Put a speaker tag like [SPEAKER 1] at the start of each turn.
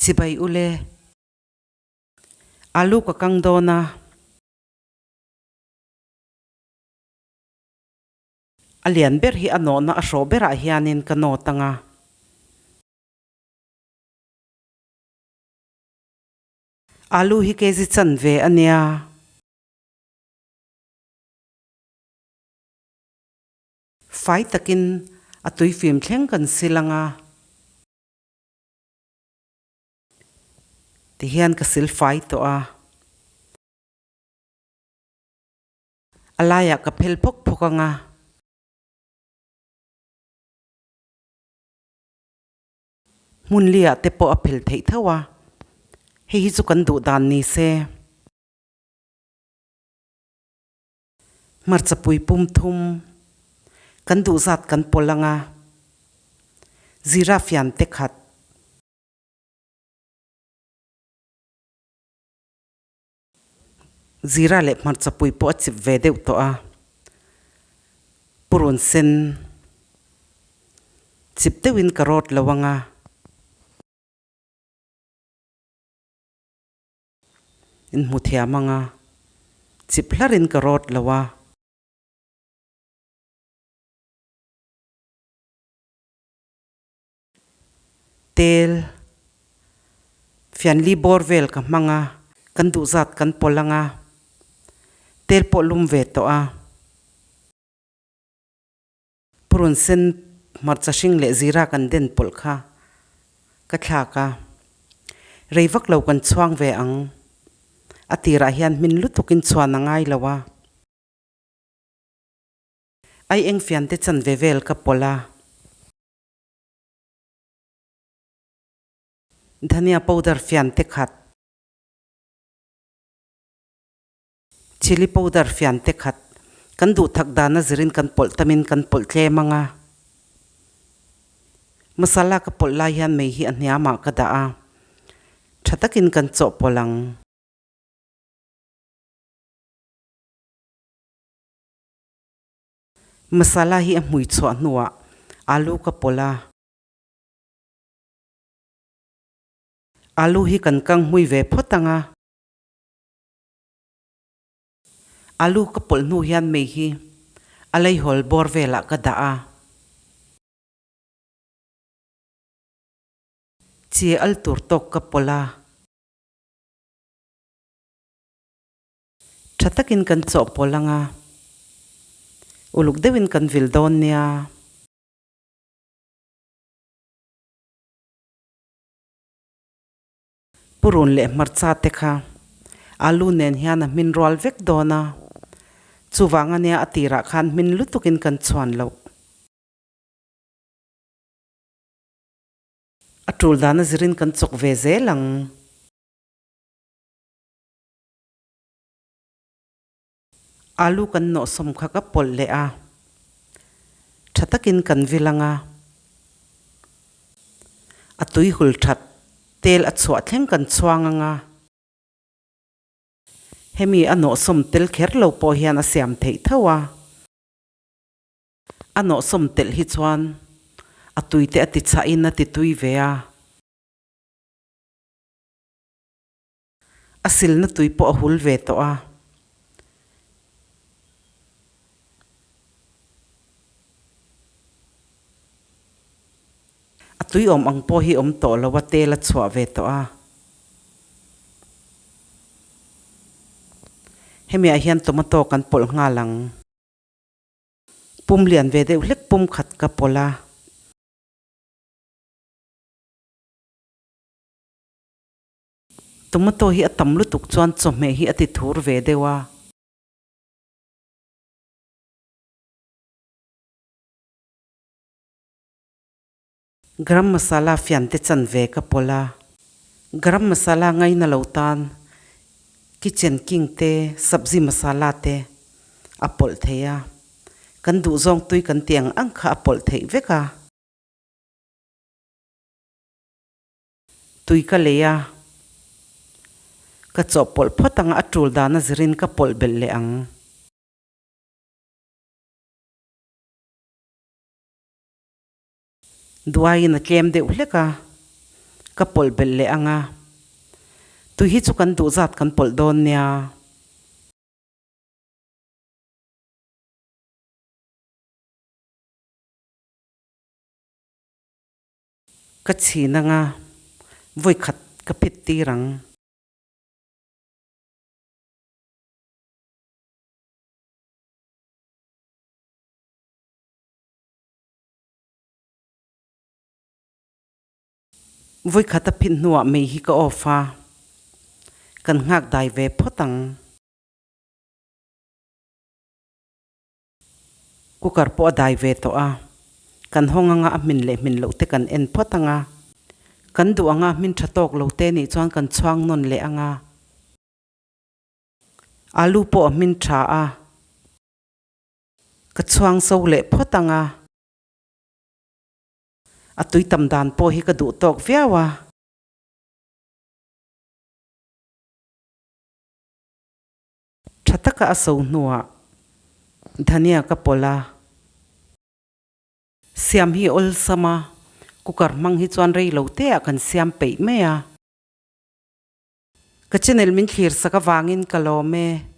[SPEAKER 1] Chibai ule. Alu ka kang dawn a. A lian ber hi a nawhna a hrawh berah hianin ka nawt ang a. Alu hi kg chanve a nia. Fai takin a tui fim thleng kan sil ang a. Tihian ka sil fai tawh a. A laiah ka phel phawk phawk ang a. Hmun liah te pawh a phel theih tho a, hei hi chu kan duh dan ni se. Hmarcha pui pum thum kan duh zat kan pawlh ang a, zira fian te khat. Zira leh hmarcha pui pawh a chip ve deuh tawh a, purun sen chip deuhin ka rawt lo ang a. In hmu thiam ang a, chip hlarin ka rawt lo a. Tel fianli bawr vel ka hmang a, kan duh zat kan pawlh ang a, tel pawh lum ve tawh a. Purun sen hmarcha hring leh zira kan den pawlh kha ka thlak a, rei vak lo kan chhuang ve ang. A tirah hian hmin lutukin chhuan a ngai lo a. Ai eng fian te chanve vel ka pawlh a. Dhania powder fian te khat. Chilli powder fian te khat. Kan duh thak dan a zirin kan pawlh tamin kan pawlh tlem ang a. Masala ka pawlh lai hian mei hi a hniamah ka dah a. Tha takin kan chawhpawlh ang. Masala hi a hmui chhuah hnuah alu ka pawlh a. Alu hi kan kang hmui ve phawt ang a. Alu ka pawlh hnu hian mei hi a leihawl bawr velah ka dah a. Chi al tur tawk ka pawlh a. Tha takin kan chawhpawlh ang a, uluk deuhin kan vil dawn nia. Purun leh hmarcha te kha alu nen hian a hmin rual vek dawn a, chuvang ania a tirah khan hmin lutukin kan chhuan loh. A tul dan a zirin kan chawk ve zel ang. Alu kan nawhsawm kha ka pawlh leh a, tha takin kan vil ang a, a tui hul that tel a chhuah thleng kan chhuang ang a, hemi a nawhsawm tel kher lo pawh hian a siam theih tho a, a nawhsawm telh hi chuan a tui te a ti chhahin a ti tui ve a. A silna tui pawh a hul ve tawh a. A tui awm ang pawh hi awm tawh lo a, tel a chhuah ve tawh a. Hemiah hian tomato kan pawlh nghal ang. Pum lian ve deuh hlek pum khat ka pawlh a. Tomato hi a tam lutuk chuan chawhmeh hi a ti thur ve deuh a. Garam masala fian te chan ve ka pawlh a. Garam masala ngaina lo tan kitchen king te sabzi masala te a pawlh thei a. Kan duhzawng tui kan tih ang ang kha a pawlh theih vek a. Tui ka lei a, ka chawhpawlh phawt ang a, a tul dan a zirin ka pawlh belh leh ang. Duaiin a tlem deuh hlek a, Ka pawlh belh leh ang a. Tui hi chu kan duh zat kan pawlh dawn nia. Ka chhin ang a, vawi khat ka phit tir ang. Vawi khat a phit hnuah mei hi ka off a, kan nghak dai ve phawt ang. Cooker pawh a dai ve tawh a, kan hawng anga a hmin leh hmin loh te kan en phawt ang a. Kan duh anga hmin tha tawk lo te nih chuan kan chhuang nawn leh ang a. Alu pawh a hmin tha a, ka chhuang so leh phawt ang a. A tui tam dan pawh hi ka duh tawk viau a. Tha taka a so hnuah dhania ka pawlh a. Siam hi awlsam a, cooker hmang hi chuan rei lo te ah kan siam peih mai a. Ka channel min thlir sak avangin ka lawm e.